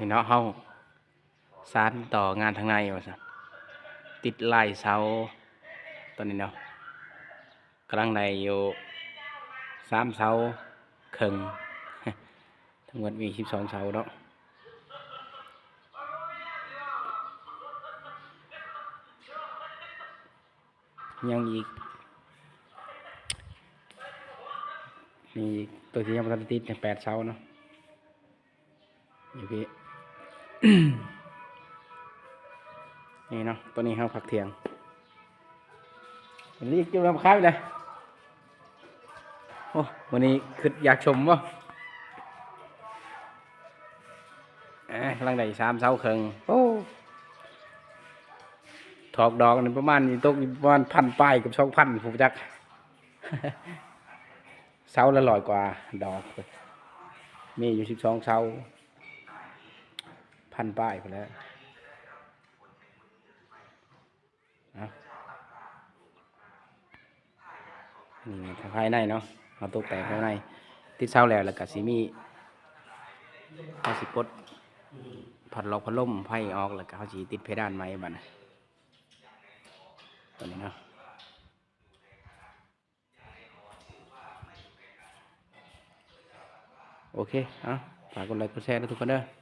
ນີ້ເນາະ ເຮົາສານຕໍ່ງານທາງໃນວ່າຊັ້ນ ຕິດລາຍເສົາ ຕອນນີ້ເນາະ ກຳລັງໄດ້ຢູ່ສາມເສົາເຄິ່ງ ທັງໝົດມີສິບສອງເສົາເນາະ. ຍັງອີກ ມີອີກ ໂຕທີ່ຍັງບໍ່ທັນໄດ້ຕິດແປດເສົາເນາະ ຢູ່ພີ້ ນີ້ເນາະ. ໂຕນີ້ເຮົາພັກທ່ຽງ ນີ້ຢູ່ນຳຄ້າຍເລີຍ. ໂອ້ ມື້ນີ້ຄິດຢາກຊົມບໍ່? ເອີ ກຳລັງໄດ້ສາມເສົາເຄິ່ງ. ໂອ້ ຖອກດອກນີ້ປະມານນີ້ ຕົກຢູ່ປະມານພັນປາຍກັບສອງພັນ ຜູ້ຈັກ ເສົາລະຮ້ອຍກວ່າດອກ ມີຢູ່ສິບສອງເສົາ ພັນປາຍພຸ້ນແຫຼະ. ເອົາ ນີ້ພາຍໃນເນາະ ເຮົາຕົກແຕ່ງພາຍໃນ ຕິດເສົາແລ້ວ ແລ້ວກະຊິມີ ເຮົາຊິປົດພັດລັອກພັດລົມໄຟອອກ ແລ້ວກະເຮົາຊິຕິດເພດານໃໝ່ບັດນີ້ ຕົວນີ້ເນາະ. ໂອເຄ ເອົາ ຝາກກົດໄລກົດແຊເດີທຸກຄົນເດີ.